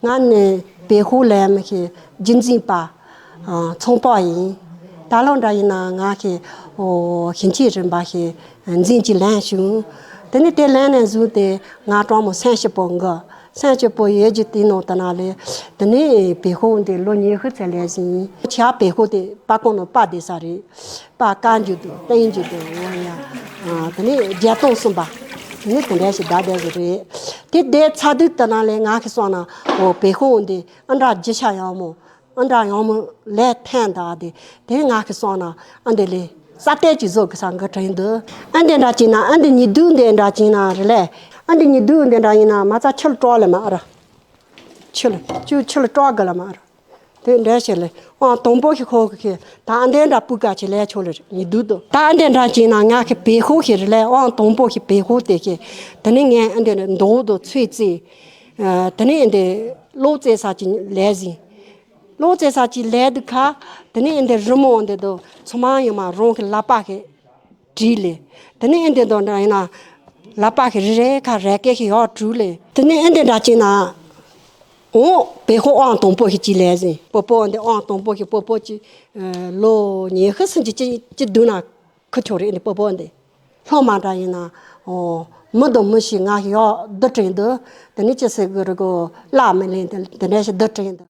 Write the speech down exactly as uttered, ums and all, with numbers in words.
ང་ནི་བེ་ཧོ་ལས་མི་ཤེས་རྒྱུན་འཛིན་པ། ཨ། ཚོང་པ་ཡིན། ད་ལོ་འདྲ་ཡིན་ན་ང་ཤེས། ཨོ། ཞིང་ཆེན་རིམ་པ་ཤེས་འཛིན་གྱི་ལན་ཞུ། དེ་ནི་དེ་ལན་ནས་བཟུང་སྟེ་ང་གྲོགས་མོ་སེམས་སྐྱིད་པོ་འགོ། སེམས་སྐྱིད་པོ་ཡོད་ཀྱི་དེ་ནང་དུ་ན་ལས། དེ་ནི་བེ་ཧོ་འདི་ལོ་ཉི་ཤུ་ཚད་ལས་ཟིན། ཆ་བེ་ཧོ་དེ་པ་ཀོང་ནང་པ་བསྡད་ས་རེད། པ་བཀའ་འགྱུར་དུ་བསྟན་འགྱུར་དུ་འོ་ཡ། ཨ། དེ་ནི་བརྒྱད་སྟོང་གསུམ་པ། དེ་ནི་དེ་འདྲ་ཞིག་བདའ་བསྡད་ཀྱི་རེད། དེ་བསྡད་ཚར་དུས་དེ་ན་ལས་ང་གི་སོང་ན་འོ་བེ་ཧོ་འདི་ཨ་འདྲ་རྒྱུ་ཆ་ཡག་མོ། ཨ་འདྲ་ཡག་མོ་ལས་ཐན་ད་དེ་དེ་ང་གི་སོང་ན་ཨ་འདི་ལས་ས་ཏེ་ཅི་བཟོ་གི་ས་འགའ་དྲན་འདུག་ཨ་འདི་འདྲ་ཅིག་ན་ཨ་འདི་ཉི་གདུགས་འདི་འདྲ་ཅིག་ན་རེད་ལས། ཨ་འདི་ཉི་གདུགས་འདི་འདྲ་ཡིན་ན་མ་རྩ་ཆུ་ལ་སྐྲོག་ལ་མ་ར། ཆུ་ལ་ཆུ་ཆུ་ལ་སྐྲོག་གི་ལ་མ་ར། དེ་འདྲ་བྱས་ལས་ཨང་དང་པོ་ཞིག་ཁོ་གི་ད་ཨ་འདི་འདྲ་སྤུས་ཀ་ཅིག་ལས་ཆོག་ལ་ཉི་གདུགས་དུ་ད་ཨ་འདི་འདྲ་ཅིག་ན་ང་གི་བེ་ཧོ་ཞིག་རེད་ལས། ཨང་དང་པོ་ཞིག་བེ་ཧོ་དེ་ཞིག་དེ་ནི་ངས་ཨ་འདི་འདྲ་མདོག་དུ་ཚོས་རྩིས། དེ་ནི་ཨ་འདི་གློག་རྩེ་ས་ཅིག་ལས་ཟིན། གློག་རྩེ་ས་ཅིག་ལས་དུ་ཁ། དེ་ནས་ཨེ་འདི་རི་མོ་འདི་དུ་ཚོ་མ་ཡོད་མ་རང་གི་ལག་པ་གི་བྲིས་ལས། དེ་ནས་ཨེ་འདི་དུ་འདྲ་ཡིན་ན། ལག་པ་གི་རི་རེ་ཁ་རེ་སྐད་ཤིག་ཡོག་བྲུས་ལས། དེ་ནས་ཨེ་འདི་འདྲ་ཅིག་ན། འོ་བེ་ཧོ་ཨང་དང་པོ་ཞིག་ཅིག་ལས་ཟིན། སྤོ་པོ་འདི་ཨང་དང་པོ་ཞིག་སྤོ་པོ་ཅིག་ལོ་ཉི་ཤུ་སུམ་ཅུ་ཅིག་ཅིག་བསྡུ་ན་ཁུ་ཆོག་རེད། འདི་སྤོ་པོ་འདི་སློབ་མ་འདྲ་ཡིན་ན། འོ་མི་དང་མི་ཞིག་ང་ཞིག་ཡོག་བསྡུ་དྲན་འདུག་དེ་ནས་ཅི་ཟེར་གི་རེད་གོ། བླ་མི་ལེན་དེ་དེ་འདྲ་ཞིག་བསྡུ་དྲན་འདུག